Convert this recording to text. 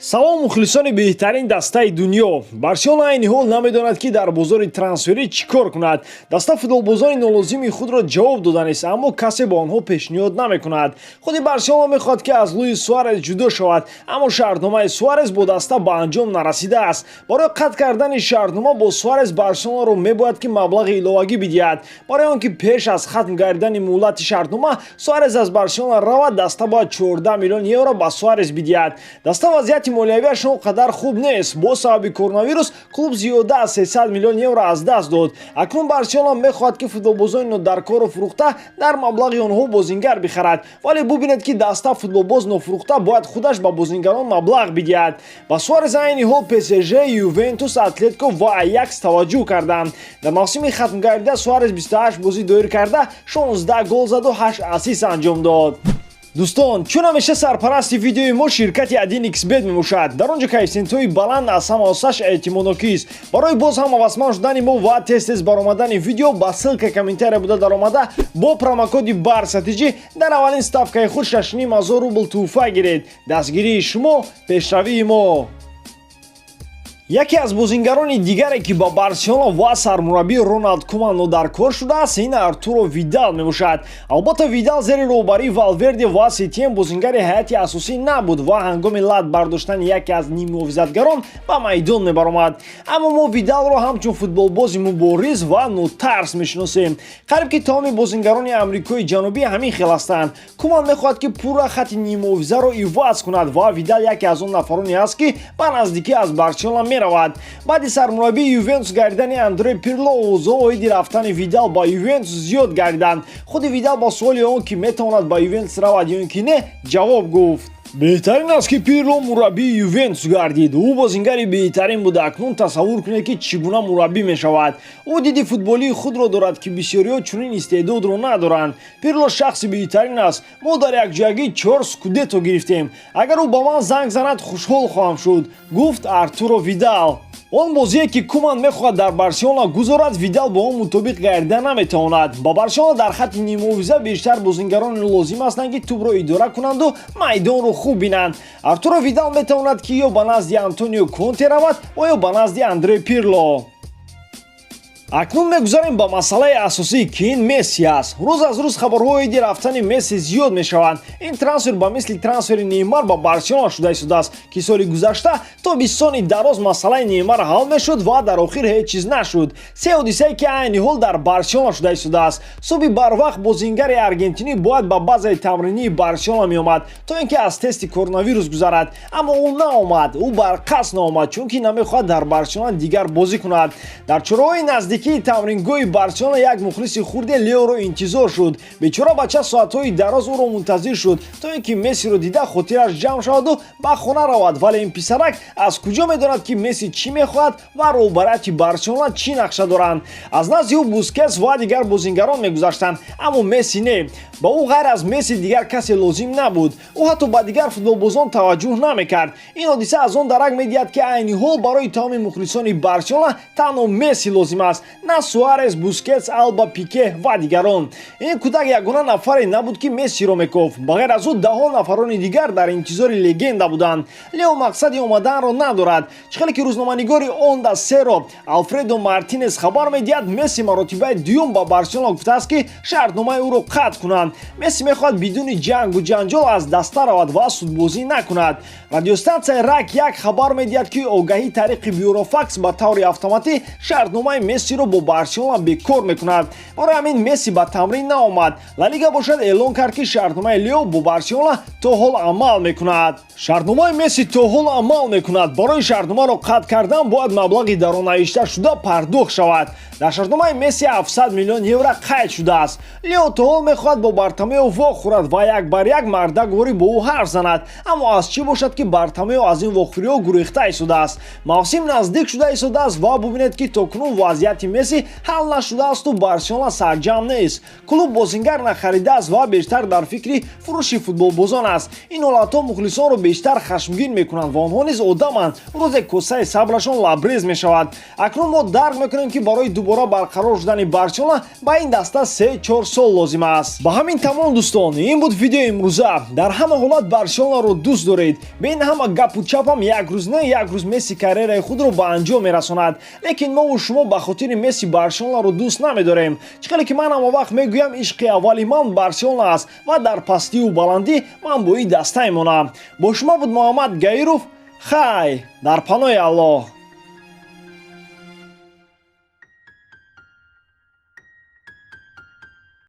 Салом, мухлисони беҳтарин дастаи дунё! Барселона айни ҳол намедонад, ки дар бозори трансферӣ чӣ кор кунад. Даста футболбозони нолозими худро ҷавоб доданист, аммо касе ба онҳо пешниҳод намекунад. Худи Барселона мехоҳад, ки аз Луис Суарес ҷудо шавад, аммо шартномаи Суарес бо даста ба анҷом нарасидааст. Барои қатъ кардани шартнома бо Суарес Барселонаро мебояд, ки маблағи иловагӣ бидиҳад. Барои он ки пеш аз хатм гардидани муҳлати шартнома Суарес аз Барселона равад, даста бояд 14 миллион евро ба Суарес бидиҳад. Даста вазъияти молиявиаш он қадар хуб нест. Бо сабаби коронавирус клуб зиёда аз 300 миллион евро аз даст дод. Акнун Барселона мехоҳад, ки футболбозони нодаркорро фурӯхта, дар маблағи онҳо бозингар бихарад. Вале бубинед, ки даста футболбоз нофурӯхта бояд худаш ба бозингарон маблағ бидиҳад. Ба Суарес айни ҳол ПСЖ, Ювентус, Атлетико ва Аякс таваҷҷӯҳ карданд. Дар мавсими хатмгардида Суарес 28 бозӣ доир карда, 16 гол заду 8 ассист анҷом дод. Дӯстон, чун ҳамеша сарпарасти видеои мо ширкати 1xBet мебошад. Дар он ҷо коэффисиентҳои баланд, аз ҳама осаш эътимоднокист. Барои боз ҳам ҳавасманд шудани мо ва тез-тез баромадани видео ба ссылка комментария буда даромада, бо промокоди БАРСАТИҷи дар аввалин ставкаи худ 6500 рубл тӯҳфа гиред. Дастгирии шумо — пешравии мо. Яке аз бозингарони дигаре, ки ба Барселона ва сармураббӣ Роналд Куман нодаркор шудааст, ин Артуро Видал мебошад. Албатта, Видал зери роҳбарии Валверде ва Сетиен бозингари ҳайати асосӣ набуд ва ҳангоми лат бардоштани яке аз ниммуҳофизатгарон ба майдон мебаромад. Аммо мо Видалро ҳамчун футболбози мубориз ва нотарс мешиносем. Қариб ки тамоми бозингарони Амрикои Ҷанубӣ ҳамин хел ҳастанд. Куман мехоҳад, ки пурра хати ниммуҳофизаро иваз кунад ва Видал яке аз он нафароне аст, ки ба наздикӣ аз Барселона меравад. Баъди сармураббии Ювентус гардидани Андре Пирло овозҳо оиди рафтани Видал ба Ювентус зиёд гардиданд. Худи Видал ба суоли он, ки метавонад ба Ювентус равад ё ин ки не, ҷавоб гуфт: «Беҳтарин аст, ки Пирло мураббии Ювентус гардид. Ӯ бозингари беҳтарин буда, акнун тасаввур кунед, ки чӣ гуна мураббӣ мешавад. Ӯ диди футболии худро дорад, ки бисёриҳо чунин истеъдодро надоранд. Пирло шахси беҳтарин аст. Мо дар якҷоягӣ чор скудетто гирифтем. Агар ӯ ба ман занг занад, хушҳол хоҳам шуд», — гуфт Артуро Видал. Он бозие, ки Куман мехоҳад дар Барселона гузорад, Видал бо он мутобиқ гардида наметавонад. Ба Барселона дар хатти ниммуҳофиза бештар бозингароне лозим ҳастанд, ки тӯбро идора кунанду майдонро хуб бинанд. Артуро Видал метавонад, ки ё ба назди Антонио Конте равад ва ё ба назди Андре Пирло. Акнун мегузарем ба масъалаи асосӣ, ки ин Месси аст. Рӯз аз рӯз хабарҳои оиди рафтани Месси зиёд мешаванд. Ин трансфер ба мисли трансфери Неймар ба Барселона шуда истодааст, ки соли гузашта тобистони дароз масъалаи Неймар ҳал мешуд ва дар охир ҳеҷ чиз нашуд. Се ҳодисае, ки айни ҳол дар Барселона шуда истодааст. Субҳи барвақт бозингари аргентинӣ бояд ба базаи тамринии Барселона меомад, то ин ки аз тести коронавирус гузарад, аммо ӯ наомад. Ӯ барқасд наомад, чунки намехоҳад дар Барселона дигар бозӣ кунад. Дар чораҳои наздикии тамрингоҳи Барселона як мухлиси хурде Леоро интизор шуд. Бечора бача соатҳои дароз ӯро мунтазир шуд, то ин ки Мессиро дида, хотираш ҷамъ шаваду ба хона равад. Вале ин писарак аз куҷо медонад, ки Месси чӣ мехоҳад ва роҳбарияти Барселона чӣ нақша доранд? Аз назди ӯ Бускетс ва дигар бозингарон мегузаштанд, аммо Месси не. Ба ӯ ғайр аз Месси дигар касе лозим набуд. Ӯ ҳатто ба дигар футболбозон таваҷҷӯҳ намекард. Ин ҳодиса аз он дарак медиҳад, ки айни ҳол барои тамоми мухлисони Барселона танҳо Месси лозим аст, на Суарес, Бускетс, Алба, Пике ва дигарон. Ин кӯдак ягона нафаре набуд, ки Мессиро мекофт. Ба ғайр аз ӯ даҳо нафарони дигар дар интизори легенда буданд. Лео мақсади омаданро надорад. Чӣ хеле ки рӯзноманигори Онда Серо Алфредо Мартинес хабар медиҳад, Месси маротибаи дуюм ба Барселона гуфтааст, ки шартномаи ӯро қатъ кунанд. Месси мехоҳад бидуни ҷангу ҷанҷол аз даста равад ва судбозӣ накунад. Радиостансияи РАК 1 хабар медиҳад, ки огаҳӣ тариқи бюрофакс ба таври автоматӣ шартномаи Мессиро бо Барселона бекор мекунад. Барои ҳамин Месси ба тамрин наомад. Ла Лига бошад эълон кард, ки шартномаи Лео бо Барселона то ҳол амал мекунад. Шартномаи Месси то ҳол амал мекунад. Барои шартномаро қатъ кардан бояд маблағи дар он навишта шуда пардохт шавад. Дар шартномаи Месси 700 миллион евро қайд шудааст. Лео то ҳол мехоҳад бо Бартомео вохӯрад ва як бар як мардакворӣ бо ӯ ҳарф занад. Аммо аз чӣ бошад, ки Бартомео аз ин вохӯриҳо гурехта истодааст? Мавсим наздик шуда истодааст ва бубинед, ки то кунун вазъияти Месси ҳал нашудаасту Барселона сарҷамъ нест. Клуб бозингар нахаридааст ва бештар дар фикри фурӯши футболбозон аст. Ин ҳолатҳо мухлисонро бештар хашмгин мекунанд ва онҳо низ одаманд, рӯзе косаи сабрашон лабрез мешавад. Акнун мо дарк мекунем, ки барои дубора барқарор шудани Барселона ба ин даста 3-4 сол лозим аст. Ба ҳамин тамом, дӯстон, ин буд видеои имрӯза. Дар ҳама ҳолат Барселонаро дӯст доред. Бе ин ҳама гапу чапам як рӯз не, як рӯз Месси карьераи худро ба анҷом мерасонад. Лекин мову шумо ба хотири Месси Барселонаро дӯст намедорем. Чӣ хеле ки ман ҳама вақт мегӯям, ишқи аввали ман Барселона аст ва дар пастиву баландӣ ман бо ин даста мемонам. Бо шумо буд Муҳаммад Гаиров. Хай, дар паноҳи Аллоҳ.